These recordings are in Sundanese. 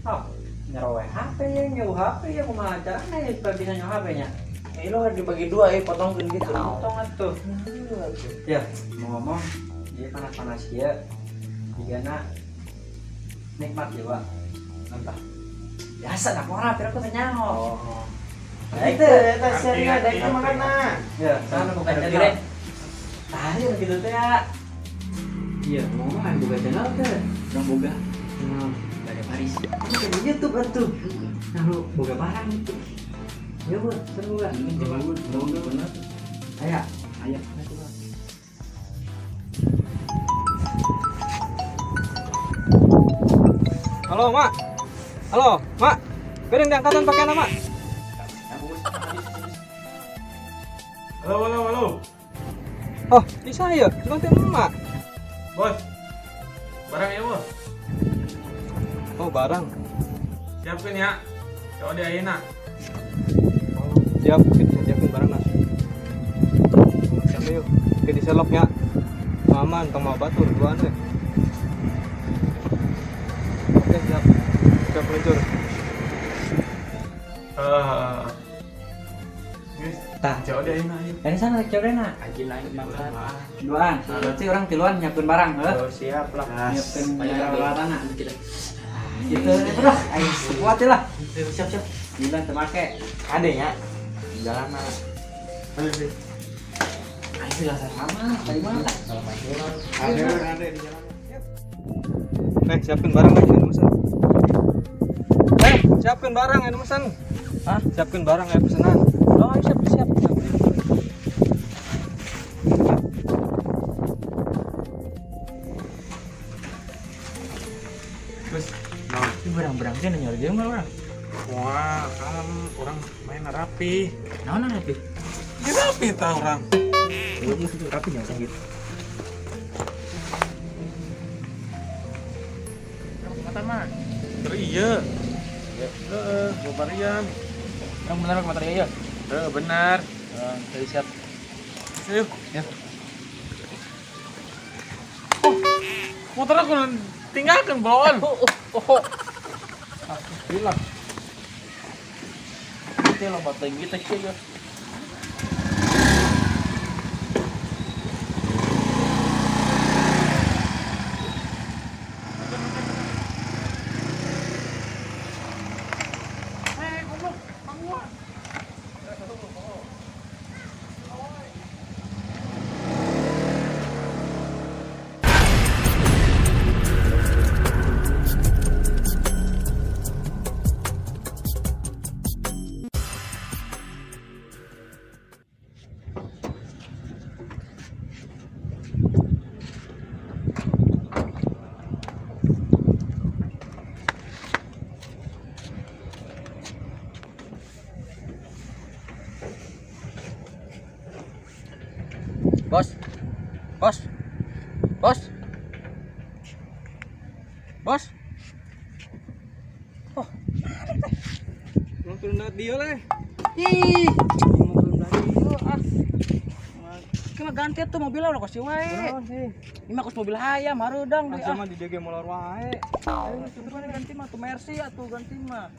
Oh, nyerowe HP ya, nyewa HP ya, kumaha carana ya supaya bisa nyewa HP nya? Eh, lo harus dibagi dua ya, potongin gitu. Potong atuh. Ya, mau ngomong, dia panas-panas ya. Jigana nikmat ya, Pak. Entah. Biasa nak ora, pero aku teh nyaho. Oh. Baik Itu teh. eta sia daek mah makanna. Ya, sana buka channel. Ah, iya gitu teh ya. Iya, mau ngomong main buka channel teh. Urang boga channel Bade Paris. Aku kayak di YouTube atuh. Nah, lu boga barang gitu. Ya, Bu, seru boga. Bener. Aya. Aya. Halo, Mak. Halo, Mak. Piring diangkatan pakai nama. Halo, halo, halo. Oh, bisa ya? Cuma teh emak. Bos. Barang ya, Bos. Oh, barang. Siapin ya. Coba di ayeuna. Oh, siap, kita siapin barang nah. Siap yuk. Kita diseloknya. Aman, tong mau batur duaan we. Oke, siap. Siap meluncur. Eh. Guys, Tah. coba di ayeuna ayo. Dari sana coba na. Aji naik makan. Duaan. Berarti orang tiluan nyiapin barang, heuh. Oh, siap lah. Nyiapin peralatan. Gitu, itu lah. Ayo, kuat lah. Siap, siap. Gila teu make. Kade nya. Jalan mah. Ayo lah sama, tadi mana? Ada ada di jalan. Eh, siapin barang lagi yang mesen. Eh, siapin barang yang mesen. Hah? Siapin barang yang pesanan. Oh, siap, siap. Terus, Ini barang-barang teh nanya dia mah orang. wah, kalem orang main rapi. Naon rapi? Ya rapi tah orang. Belum itu rapi jangan gitu. Kata mah. Terus iya. Heeh, bobarian. Orang benar ke materi ya. Heeh, benar. Jadi siap. Yuk. Ya. Oh, motor aku tinggalkan bawaan. Oh, oh, oh. Hilang. Itu lomba tinggi teh ya. Eh, goblok, pangguan. Bos. Bos. Bos. Bos. Oh, Belum turun dari dia lah. ih. Mobil dari ah. Kena ganti tuh mobilnya udah kasih wae. Naon sih? Ini mah kos mobil hayam harudang deui Asa ah. mah di DG molor wae. Ayo tuh ganti mah tuh Mercy atuh ganti mah.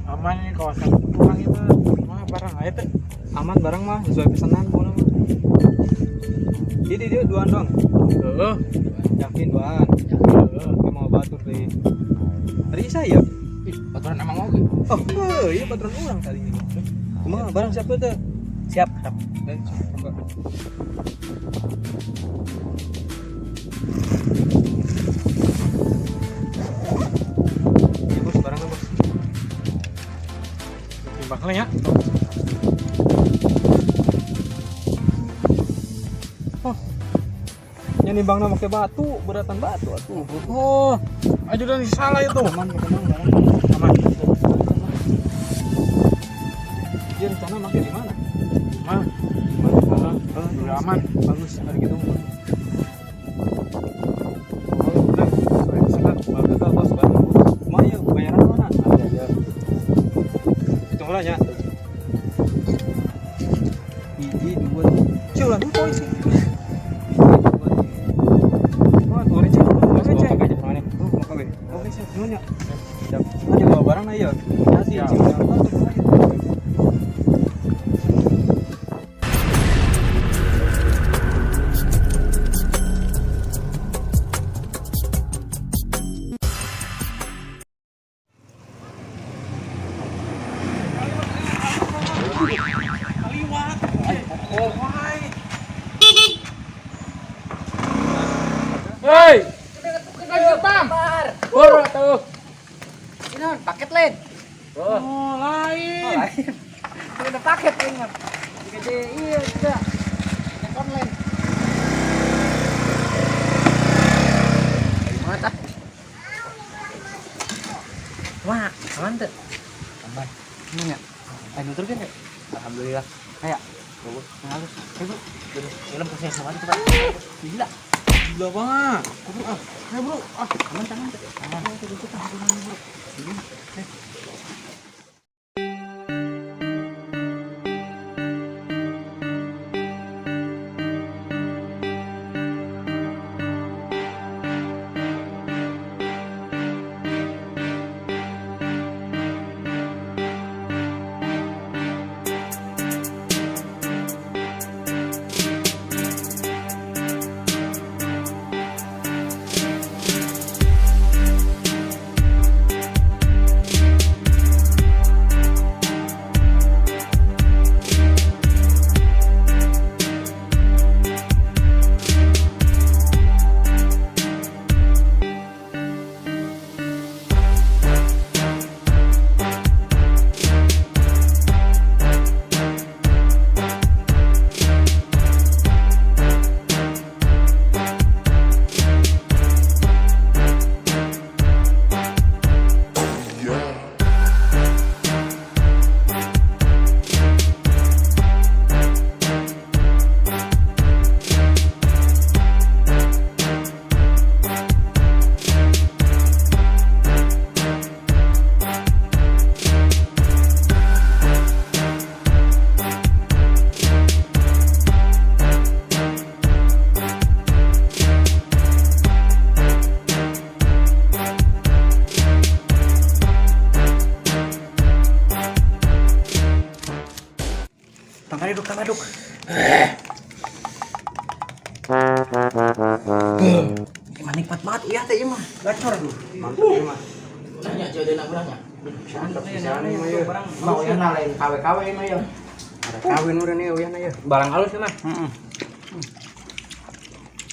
Aman ini kawasan kurang itu. Mah barang aya teh. Aman barang mah sesuai pesanan pokoknya mah. Jadi dia duaan doang. Heeh. Yakin duaan. Heeh. Dia mau batur deh. Tadi saya. Ih, baturan emang oge. Oh, iya baturan orang tadi ini. Kumaha barang siapa teh? Siap. Eh, coba. Iya, bos, barangnya bos. Timbang lah ya. Oh. Nya nimbangna make batu, beratan batu atuh. Oh, ajudan salah itu. Aman, aman, barang. Aman. Dia rencana make di mana? Mah, Mana? oh, udah aman. Bagus, hari gitu. Oh, udah sesuai pesanan. Bagus lah bos, barang bos. Kumaha ieu bayaran mana? Ada aja. Hitung lah nya. Hiji, dua, tiga. Cuy, ulah lupa sih. Wah, tuh receh, receh. Oh, mau kabe. Oke, siap. Nuhun ya. Siap. Nanti bawa barang na ieu. Hati, Siap. sing jangan. Kaliwat. Oh, why? Hei, Boro tuh. Ini paket lain. oh lain. Ini udah paket ini mah. Gede iya juga. Paket online. Gimana tah? Wah, aman tuh. Aman. Aman ya? Ayo nutur kan ya? Alhamdulillah. Kayak. Bagus. Halus. Ayo, Bro. Film proses sama itu, Pak. Gila. Gila banget. Bro, ah. Ayo, bro. Ah, Aman tangan tuh. Aman. Bro. Tangkaduk, tangkaduk. Emang nikmat banget iya teh ieu mah. Gacor tuh. Mantap ieu mah. Nanya jodoh urangnya. Mantap pisan ieu mah ieu. Mau ya lain KW-KW mah ya. Ada kawin urang ieu uyahna ieu. Barang halus ya mah. Heeh.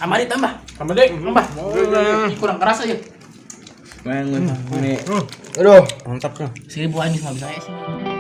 Tambah ditambah. tambah deh. Tambah. Ini kurang keras aja. Ini. Aduh, mantap sih. 1000 aing nggak bisa ya sih.